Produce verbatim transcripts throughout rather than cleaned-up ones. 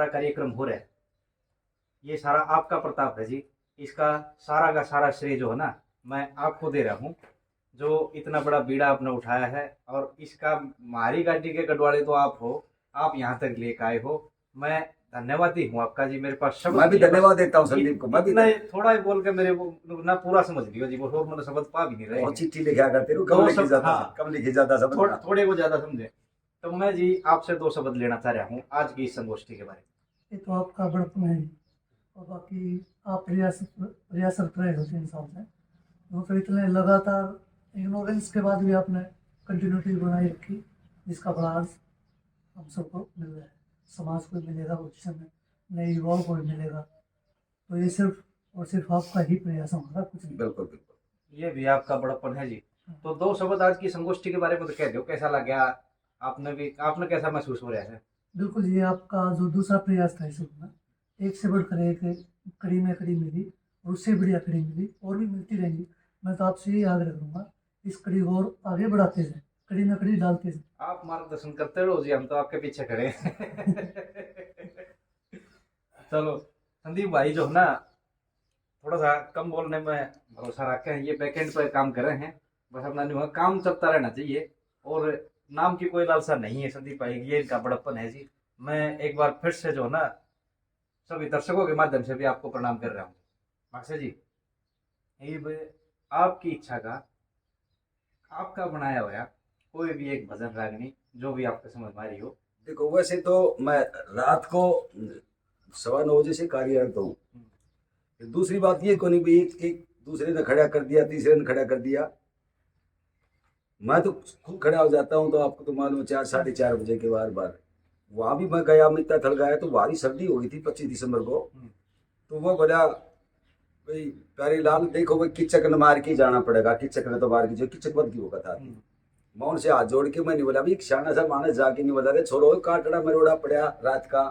कार्यक्रम हो रहा है, ये सारा आपका प्रताप है जी। इसका सारा का सारा श्रेय जो है ना, मैं आपको दे रहा हूँ, जो इतना बड़ा बीड़ा आपने उठाया है। और इसका, म्हारी गाड़ी के गढ़वाले तो आप हो, आप यहाँ तक लेके आए हो, मैं धन्यवादी हूँ आपका जी। मेरे पास शब्द मैं भी नहीं है, बस धन्यवाद देता हूँ संदीप को। मैं भी इतना ही, थोड़ा ही बोल के मेरे वो ना पूरा समझ लियो जी, वो और मैंने शब्द पा भी नहीं रहे। और चिट्ठी लिखा करते रहो, कम दो लिखे शब्द, ज्यादा, हाँ। कम लिखे ज्यादा शब्द थोड़-, ना। थोड़े को ज्यादा समझे। तो मैं जी आपसे दो शब्द लेना चाह रहा हूँ आज की इस संगोष्ठी के बारे में। ये तो आपका बड़पन है। और बाकी आप प्रयास, प्रयासरत रहे हो तीन साल से, मतलब इतने लगातार इग्नोरेंस के बाद भी आपने कंटिन्यूटी बनाए रखी, जिसका फल आज हम सबको मिल रहा है, समाज को मिलेगा भविष्य में, नए युवाओं को भी मिलेगा। तो ये सिर्फ और सिर्फ आपका ही प्रयास है, हमारा कुछ नहीं। बिल्कुल, बिल्कुल। ये भी आपका बड़प्पन है जी। हाँ। तो दो शब्द आज की संगोष्ठी के बारे में तो कह दो, कैसा लग गया आपने भी, आपने कैसा महसूस हो रहा है? बिल्कुल, ये आपका जो दूसरा प्रयास था इस में, एक से बढ़कर एक कड़ी में कड़ी मिली और उससे बढ़िया कड़ी मिली और भी मिलती रहेंगी। मैं तो आपसे यही आग्रह करूंगा, इस कड़ी को और आगे बढ़ाते जाए, कड़ी में कड़ी डालते जाए। आप मार्गदर्शन करते रहो जी, हम तो आपके पीछे खड़े हैं। चलो, संदीप भाई जो है ना, थोड़ा सा कम बोलने में भरोसा रखे हैं, ये बैकएंड पर काम कर रहे हैं, बस अपना जो है काम चलता रहना चाहिए और नाम की कोई लालसा नहीं है संदीप भाई, ये इनका बड़प्पन है जी। मैं एक बार फिर से जो है ना, सभी दर्शकों के माध्यम से भी आपको प्रणाम कर रहा हूँ। मास्टर जी, ये ब-, आपकी इच्छा का, आपका बनाया हुआ कोई भी एक भजन रागनी, जो भी आपको समझ में आ रही हो। देखो, वैसे तो मैं रात को सवा नौ बजे से कार्यरत हूँ। हम्म। दूसरी बात ये कोनी भी एक, एक दूसरे ने खड़ा कर दिया, तीसरे ने खड़ा कर दिया। मैं तो खुद खड़ा हो जाता हूँ, तो आपको तो मालूम है, चार, साढ़े चार बजे के बार बार वहाँ भी मैं गया, मित्ता थल गया, तो भारी सर्दी हो गई थी पच्चीस दिसंबर को। हम्म। तो वो बोला, भाई प्यारे लाल, देखो भाई, किचक ने मार के जाना पड़ेगा, किचक ने तो मार के जो किचक बद की होगा था। हम्म। मैं उनसे हाथ जोड़ के मैं नहीं बोला, भाई, एक सियाना सा मानस जाके नहीं बोला, रे छोरो, काटड़ा मरोड़ा पड़ा रात का,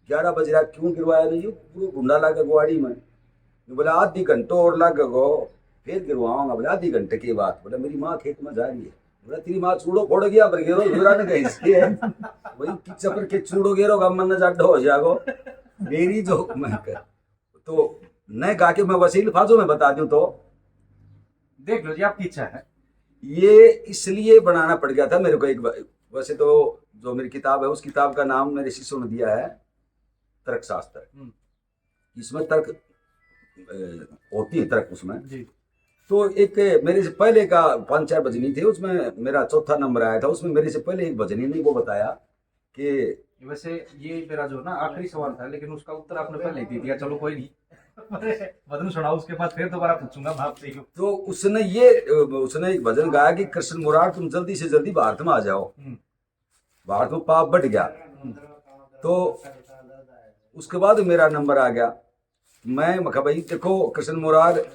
ग्यारह बज रहा, क्यों गिरवाया नहीं? ये पूरा घुंडा लागे गुआड़ी में। नहीं बोला, आधी घंटो और लागेगो, फिर गिरवाऊंगा। बोला, आधी घंटे की बात। बोला, मेरी माँ खेत में जा रही है। बोला, तेरी माँ चूड़ो फोड़ गया, पर गेरो झुरा ने कहीं से है। वही किचक पर के चूड़ो गेरो का मन जाडो हो जाएगो। मेरी जो मैं कर, तो न गा के मैं वसील फाजो में बता दूं तो देख लो जी, आपकी इच्छा है। ये इसलिए बनाना पड़ गया था मेरे को एक ब-, वैसे तो जो मेरी किताब है, उस किताब का नाम मेरे शिष्यों ने दिया है तर्कशास्त्र। हम्म। इसमें तर्क, अ, होती है तर्क उसमें। जी। तो एक मेरे से पहले का पांच चार भजनी थे, उसमें मेरा चौथा नंबर आया था, उसमें मेरे से पहले एक भजनी ने वो बताया कि वैसे ये मेरा जो ना आखिरी सवाल था, लेकिन उसका उत्तर आपने पहले ही दे दिया। चलो कोई नहीं, भजन सुनाओ, उसके बाद फिर दोबारा पूछूंगा मैं आपसे ही। तो उसने ये, अ, उसने एक भजन गाया कि कृष्ण मुरार, तुम जल्दी से जल्दी भारत में आ जाओ। हम्म। भारत में पाप बढ़ गया। हम्म। तो उसके बाद मेरा नंबर आ गया। मैं, मैं कहा, भाई देखो कृष्ण मुरार,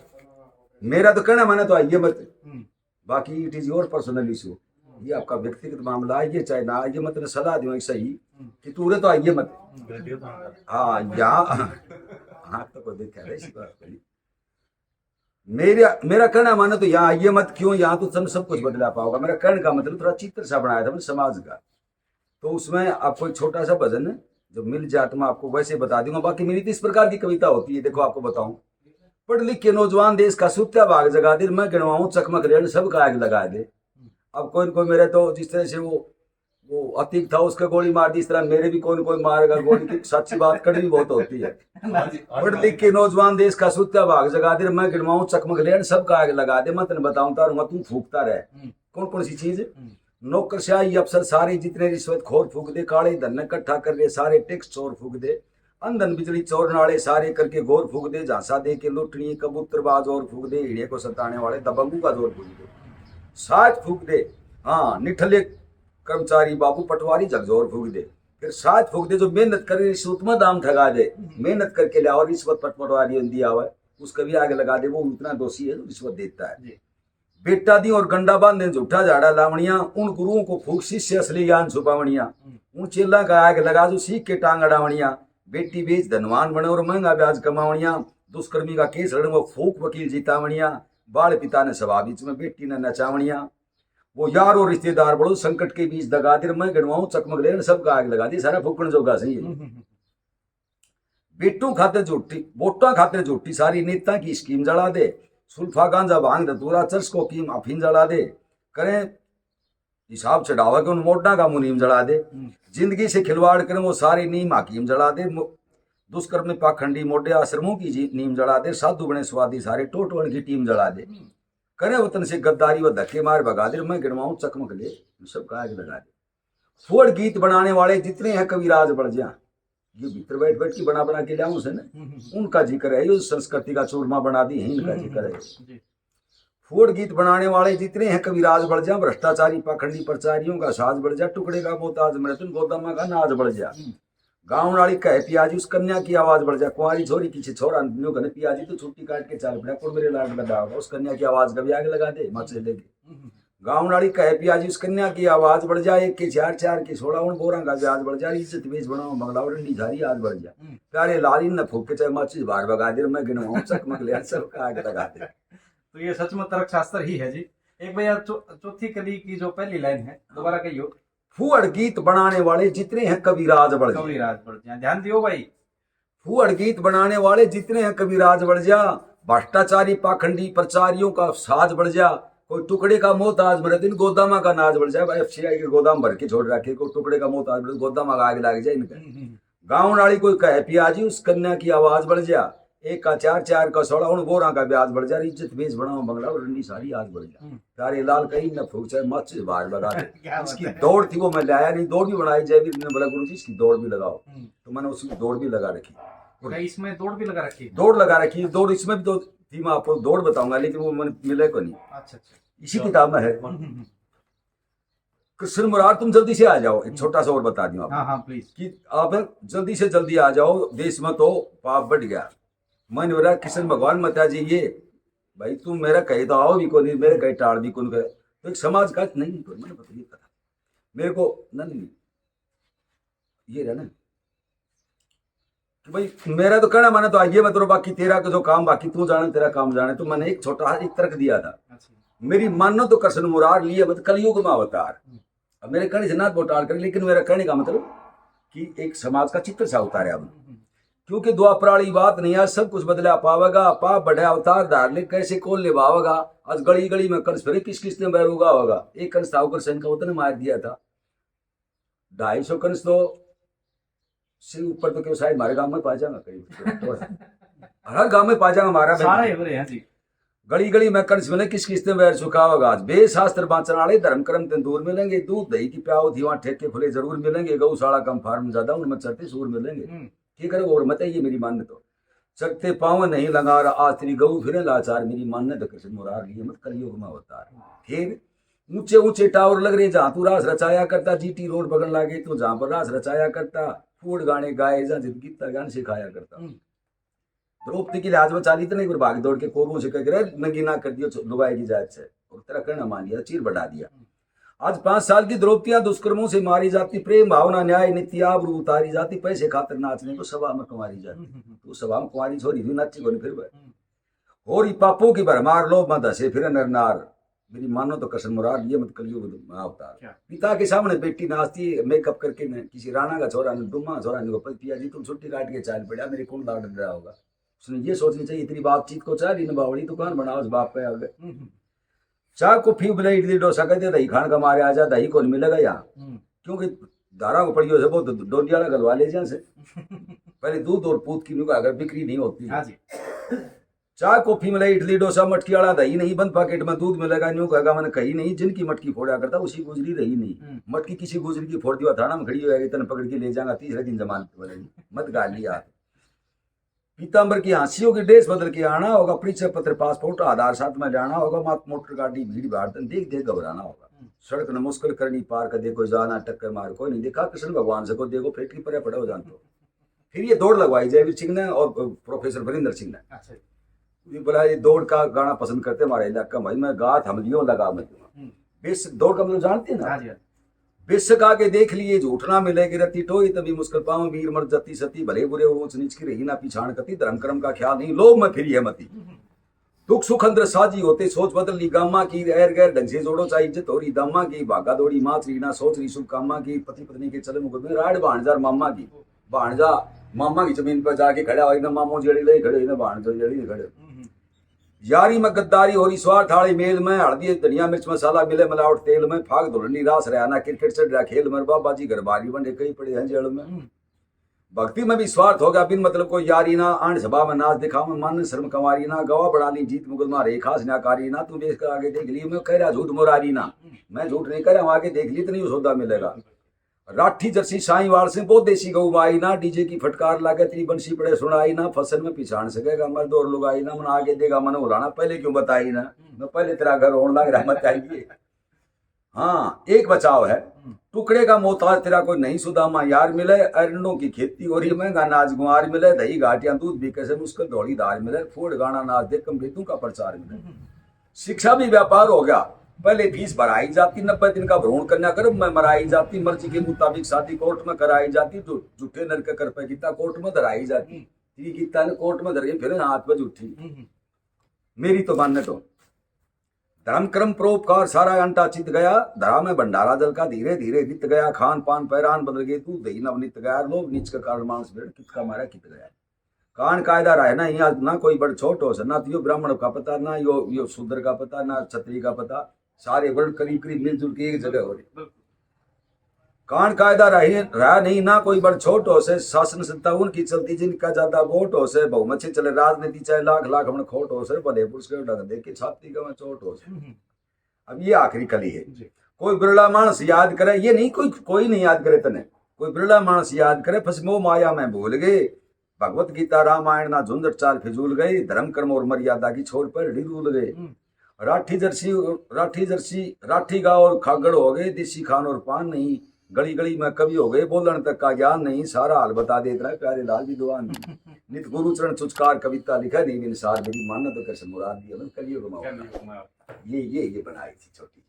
मेरा तो कहना माने तो आइए मत। हम्म। बाकी it is your personal issue, ये आपका व्यक्तिगत मामला है, ये चाहे ना आइए मत, मैं सलाह दूं ऐसा ही हम्म। कि तू रे तो आइए मत। हम्म, गलती हो तो ना करे। हाँ, यहाँ हाँ तो कोई देखा है, ऐसी बात नहीं। मेरा, मेरा कहना माने तो यहाँ आइए मत, क्यों, यहाँ तो तुम सब कुछ बदला पाओगा। मेरा कहने का मतलब थोड़ा चित्र सा बनाया था मैंने समाज का, तो उसमें आपको एक छोटा सा भजन जो मिल जाए तो मैं आपको वैसे बता दूंगा। बाकी मेरी तो इस प्रकार की कविता होती है, देखो आपको बताऊं, पढ़ लिख के नौजवान देश का सुत्या भाग जगा दे, मैं गिनवाऊं चकमक रेल सबका आग लगा दे। अब कोई न कोई मेरे तो जिस तरह से वो, वो अतीक था, उसके गोली मार दी, इस तरह मेरे भी कोई न कोई मारेगा गोली। की सच्ची बात कड़वी बहुत होती है। हाँ जी, हाँ जी। पढ़ लिख के नौजवान देश का सुत्या भाग जगा दे, मैं गिनवाऊं चकमक रेल सबका आग लगा दे। मैं तने बताऊं तारूंगा, तू फूकता रहे। हम्म। कौन कौन सी चीज? हम्म। नौकरशाही अफसर सारे जितने रिश्वत खोर फूक दे, काले धन इकट्ठा कर ले सारे टैक्स चोर फूक दे, अंधन बिजली चोर नाले सारे करके घोर फूक दे, झांसा दे के लुटनी कबूतरबाज और फूक दे, हिड़े को सताने वाले दबंगू का जोर फूक दे, साथ फूक दे, हाँ, निठले कर्मचारी बाबू पटवारी झकझोर फूक दे, फिर साथ फूक दे जो मेहनत करे रिश्वत में दाम ठगा दे, मेहनत करके ले और रिश्वत पट-, पटवारी ने दिया हुआ है, उसका भी आग लगा दे, वो उतना दोषी है जो रिश्वत देता है। जी। बेटा दी और गंडा बांधे झूठा झाड़ा लावणिया, उन गुरुओं को फूक शिष्य असली ज्ञान छुपावणिया, हम्म। उन चेला का आग लगा जो सीख के टांग अड़ावणिया, बेटी बेच धनवान बने और महंगा ब्याज कमावणिया, दुष्कर्मी का केस लड़े वो फूक वकील जीतावणिया, बाल पिता ने सभा बीच में बेटी ने नचावणिया, वो यार और रिश्तेदार बड़ो संकट के बीच दगा दे, मैं गिनवाऊं चकमक रेल सबका आग लगा दे, सारा फूकण जोगा सही है। हम्म, हम्म, हम्म। पेटों खातिर झूठी, वोटां खातिर झूठी सारी, नेता की स्कीम जला दे। सुल्फा, गांजा, भांग, धतूरा, चरस, कोकीन, अफीम जला दे। करें हिसाब चढ़ावा के उन मोटा का मुनीम जला दे। हम्म। जिंदगी से खिलवाड़ करें वो सारे नीम हकीम जला दे। मो-, दुष्कर्म, पाखंडी, मोटे आश्रमों की जी-, नीम जला दे। साधु बने स्वादी सारे, टोटवन की टीम जला दे। हम्म। करें वतन से गद्दारी, वो धक्के मार भगा दे। मैं गिनवाऊं चकमक ले, सबका आग लगा दे। फोड़ गीत बनाने वाले जितने हैं कविराज बन जा, ये भीतर बैठ बैठ के बना बना के लाऊं से ना, हम्म, हम्म। उनका जिक्र है, ये संस्कृति का चूरमा बना दी है, इनका हम्म, जिक्र है। हम्म, जी। फोड़ गीत बनाने वाले जितने हैं कविराज बन जा, भ्रष्टाचारी पाखंडी प्रचारियों का साज बन जा, टुकड़े का मोहताज मरे तुम गोदामा का नाज बन जा। हम्म। गाँव नाली कहे पियाजी उस कन्या की आवाज बन जा, कुंवारी छोरी किसी छोरा न्यू कने पियाजी तो छुट्टी काट के चाल पड़ा, कुण मेरे लाड लगा होगा, उस कन्या की आवाज का भी आग लगा दे, मचे लेके। हम्म। गाँव नाली कहे पियाजी उस कन्या की आवाज बन जा, एक के चार, चार के सोलह, उन बोरा का ब्याज बन जा, इज्जत बेच बनाओ बंगला, और रंडी झारी आज बन जा। हम्म। प्यारे लाल इन फूक के चाहे माचिस बाहर भगा दे, मैं गिनवाऊं चकमक ले, सबका आग लगा दे। तो ये सच में तर्क शास्त्र ही है जी। एक भैया चौ-, चौथी कली की जो पहली लाइन है, दोबारा कहियो। फूहड़ गीत बनाने वाले जितने हैं कविराज बन जा। कविराज बन जा, ध्यान दियो भाई। फूहड़ गीत बनाने वाले जितने हैं कविराज बन जा, भ्रष्टाचारी पाखंडी प्रचारियों का साज बन जा, कोई टुकड़े का मोहताज मरे दिन गोदामा का नाज बन जा। भाई, एफसीआई के गोदाम भर के छोड़ रखे, कोई टुकड़े का मोहताज मरे गोदामा का आग लग जाए इनका। हम्म, हम्म। गाँव नाली कोई कहे पियाजी उस कन्या की आवाज बन जा, एक का चार, चार का सोलह, उन बोरा का ब्याज बन जा, इज्जत बेच बनाओ बंगला, और रंडी सारी आज बन जा। हम्म। प्यारे लाल कहीं न फूक चाहे माचिस बाहर लगा दे। क्या बात इसकी है। दौड़ थी वो मैं लाया नहीं, दौड़ भी बनाई जाए भी, मैंने बोला गुरु जी इसकी दौड़ भी लगाओ। हम्म। तो मैंने उसकी दौड़ भी लगा रखी। क्या इसमें दौड़ भी लगा रखी है? दौड़ लगा रखी है, दौड़ इसमें भी तो थी, मैं आपको दौड़ बताऊंगा, लेकिन वो मैंने मिले को नहीं। अच्छा, अच्छा। इसी किताब में है। हम्म, हम्म, हम्म। कृष्ण मुरार, तुम जल्दी से आ जाओ। एक हम्म। छोटा सा और बता दूं आपको हाँ, हाँ, please। कि आप जल्दी से जल्दी आ जाओ, देश में तो पाप बढ़ गया। मैंने बोला, "कृष्ण भगवान मत आ जाइए भाई, तुम मेरा कहे तो आओ भी कोनी, मेरे कहे टाल भी कोनी करे।" तो एक समाज का नहीं, कोई मैंने पता नहीं पता। मेरे को, नहीं, नहीं, ये रहा ना कि भाई, मेरा तो कहना माने तो आइए, मतलब, बाकी तेरा के जो काम, बाकी तू जाने, तेरा काम जाने। तो मैंने एक छोटा सा एक तर्क दिया था। अच्छा। मेरी मानो तो कृष्ण मुरार लिए मत कलयुग में अवतार। हम्म। अब मेरे कहने से ना बोटाल करे, लेकिन मेरा कहने का मतलब कि एक समाज का चित्र सा उतारे अब। हम्म। क्योंकि द्वापर वाली बात नहीं, आज सब कुछ बदला पावेगा। पाप बढ़े अवतार धार ले, कैसे कौन निभावेगा? आज गली गली में कंस फिरे, किस किस ने बैर उगावेगा? एक कंस था, उग्रसेन का, उसने मार दिया था। ढाई सौ कंस तो से ऊपर तो क्यों शायद हमारे गांव में पा जाएगा कहीं। तो हर गांव में पा जाएगा हमारा भाई। सारे हो रहे हैं जी। गली गली में कंस मिले, किस किस ने बैर चुकावेगा? आज वेद शास्त्र बांचण वाले धर्म कर्म ते दूर मिलेंगे। दूध दही की प्याओ थी वहाँ ठेके खुले जरूर मिलेंगे। गौशाला कम फार्म ज्यादा, उनमें चरते सूर मिलेंगे। हम्म। ठीक है, और मत ये मेरी मान तो चरते पावे नहीं लंगार, आज तेरी गऊ फिरे लाचार, मेरी मान ने तो कृष्ण मुरार लिए मत कलयुग में अवतार। फिर ऊंचे ऊंचे टावर लग रहे, जहां तू रास रचाया करता, जीटी रोड बगन लागे तो जहां पर रास रचाया करता, फूड गाने गाए, जहां जिंदगी तगान सिखाया करता। हम्म। द्रौपदी की लाज बचा ली तो नहीं, फिर भाग दौड़ के कौरवों से कह के, "रे, नंगी ना कर दियो छ-, लुगाई की जात से।" और तेरा कहना मान लिया, चीर बढ़ा दिया। हम्म। आज पांच साल की द्रौपदियां दुष्कर्मों से मारी जाती, प्रेम भावना न्याय नीति आबरू उतारी जाती, पैसे खातर नाचने को सभा में कुंवारी जाती। हम्म, हम्म, हम्म। तो सभा में कुंवारी छोरी हुई नाची कोनी फिर वह। हम्म। और ये पापों की भरमार, लोभ में धसे फिरे नर नार। मेरी मानो तो कृष्ण मुरार लिए मत कलयुग में अवतार। क्या? पिता के सामने बेटी नाचती, मेकअप करके न, किसी राणा का छोरा ने, डुम्मा का छोरा ने, पिया जी तुम छुट्टी काट के चाल पड़ा, मेरी कौन लाड डरा होगा? उसने ये सोचनी चाहिए, इतनी बातचीत को चाह रही ना बावड़ी, दुकान बना उस बाप पे आगे। हम्म, हम्म। चाह कॉफी बोले, इडली डोसा कह दे, दही खान का मारे आ जा, दही कौन मिलेगा यहाँ? हम्म। क्योंकि धारा को पड़ियो से बहुत डोंडी वाला गलवा ले जा से। पहले दूध और पूत की न्यू अगर बिक्री नहीं होती। हाँ जी। चाह कॉफी मिले, इडली डोसा, मटकी वाला दही नहीं, बंद पैकेट में दूध मिलेगा, न्यू कहेगा मैंने कही नहीं, जिनकी मटकी फोड़ा करता उसी गुजरी रही नहीं। हम्म। मटकी किसी गुजरी की फोड़ दिवा थाना में खड़ी हो जाएगी, तने पकड़ के ले जाएगा, तीसरे दिन जमानत मिलेगी, मत गाल लिया। पीताम्बर की हाँसियों की ड्रेस बदल के आना होगा, परिचय पत्र, पासपोर्ट, आधार साथ में जाना होगा, मात मोटर गाड़ी भीड़ भाड़ तन देख देख घबराना होगा। हम्म। सड़क न मुश्किल करनी पार, कदे कोई जाना टक्कर मार, कोई नहीं देखा कृष्ण भगवान से, कोई देखो फेट की परे पड़े हो जान तो। फिर ये दौड़ लगवाई जाए वीर सिंह ने और प्रोफेसर वरिंदर सिंह ने। अच्छा। ये बोला ये दौड़ का गाना पसंद करते हमारे इलाका में, भाई मैं गा थमलियों लगा मैं दूंगा। हम्म। बेस दौड़ का मतलब जानते हैं ना? हाँ जी, हाँ। बेशक आगे देख लिए झूठ ना मिलेगी रत्ती, टोई तभी मुश्किल पाऊं वीर मर जत्ती सती, भले बुरे ऊंच नीच की रही ना पिछाण कती, धर्म कर्म का ख्याल नहीं लोभ में फिरी है मती। दुख सुख अंदर साझी होते सोच बदल ली गामा की, गैर गैर ढंग से जोड़ो चाहे इज्जत हो रही दामा की, भागा दौड़ी माच रही ना सोच रही शुभ कामा की, पति पत्नी के चले मुकदमे राड भाणजा और मामा की, भाणजा मामा की जमीन पर जाके खड़ा हो ना, मामो जेड़ी ले खड़े हो ना, भाण जो जेड़ी खड़े हो। हम्म। यारी में गद्दारी हो रही, स्वार्थ आले मेल में, हल्दी धनिया मिर्च मसाला मिले मिलावट तेल में, फाग धुलनी रास रहा ना, क्रिकेट चढ़ रहा खेल में, बाबा जी घर बारी बंडे कई पड़े हैं जेल में। हम्म। भक्ति में भी स्वार्थ हो गया, बिन मतलब को यारी ना, आन सभा में नाच दिखावे, मन शर्म कंवारी ना, गवा बना ली जीत मुकदमा रे खास न्याकारी ना, तू देख कर आगे देख ली, मैं कह रहा झूठ मुरारी ना, मैं झूठ नहीं कह रहा हूँ, आगे देख ली तो नहीं सौदा मिलेगा। राठी जर्सी साईवाल से, बहुत देसी गऊ माई ना, डीजे की फटकार लागे, तेरी बंसी पड़े सुनाई ना, फसल में पिछाण सकेगा मर्द और लुगाई ना, मन आगे देगा मन उड़ाना, पहले क्यों बताई ना, मैं पहले तेरा घर होने लग रहा, मत आइए। हाँ, एक बचाव है। हम्म। टुकड़े का मोहताज तेरा कोई नहीं सुदामा यार मिले, अरंडों की खेती हो रही, महंगा नाज गुआर मिले, दही घाटियां दूध बिके से मुश्किल धोली धार मिले, फोड़ गाना नाच दे, कम बेतू का प्रचार मिले। हम्म। शिक्षा भी व्यापार हो गया, पहले फीस भराई जाती, नब्बे दिन का भ्रूण कन्या गर्भ में मराई जाती, मर्जी के मुताबिक शादी कोर्ट में कराई जाती, तो झूठे नर के कर पे गीता कोर्ट में धराई जाती। हम्म। तेरी गीता ने कोर्ट में धर के फिर हाथ पे झूठी। हम्म। मेरी तो मान्य तो धर्म कर्म परोपकार सारा अंटा चित गया, धरा में भंडारा जल का धीरे धीरे रित गया, खान पान पैरान बदल गए, दूध दही नव नित गया, लोभ नीच के कारण मानस भेड़ कित का मारा कित गया। कान कायदा रहे ना, यहाँ ना कोई बड़ छोट हो से, ना तो यो ब्राह्मण का पता, ना यो, यो शूद्र का पता, ना क्षत्रिय का पता, सारे वर्ण करीब करीब मिलजुल के एक जगह हो रहे। बिल्कुल। कान कायदा रहे, रहा नहीं ना कोई बड़ छोट हो से, शासन सत्ता उनकी चलती जिनका ज्यादा वोट हो से, बहुमत से चले राजनीति चाहे लाख लाख मन खोट हो से, भले पुरुष के ढंग देख के छाती का में चोट हो से। हम्म। अब ये आखिरी कली है। जी। कोई बिरला मानस याद करे, ये नहीं कोई, कोई नहीं याद करे तने, कोई बिरला मानस याद करे, फस मोह माया में भूल गए, भगवत गीता रामायण ना झुंझट चाल फिजूल गई, धर्म कर्म और मर्यादा की छोड़ पर ढिल रुल गए। हम्म। राठी जर्सी, राठी जर्सी, राठी गाँव और खागड़ हो गए, देसी खान और पान नहीं, गली गली में कवि हो गए, बोलण तक का ज्ञान नहीं, सारा हाल बता दे इतना प्यारे लाल विद्वान। नित गुरु चरण चुचकार कविता लिखा नहीं बिन सार, मेरी मानत कर से मुराद दी, हमें कलियुग में होगा। ये, ये, ये बनाई थी छोटी।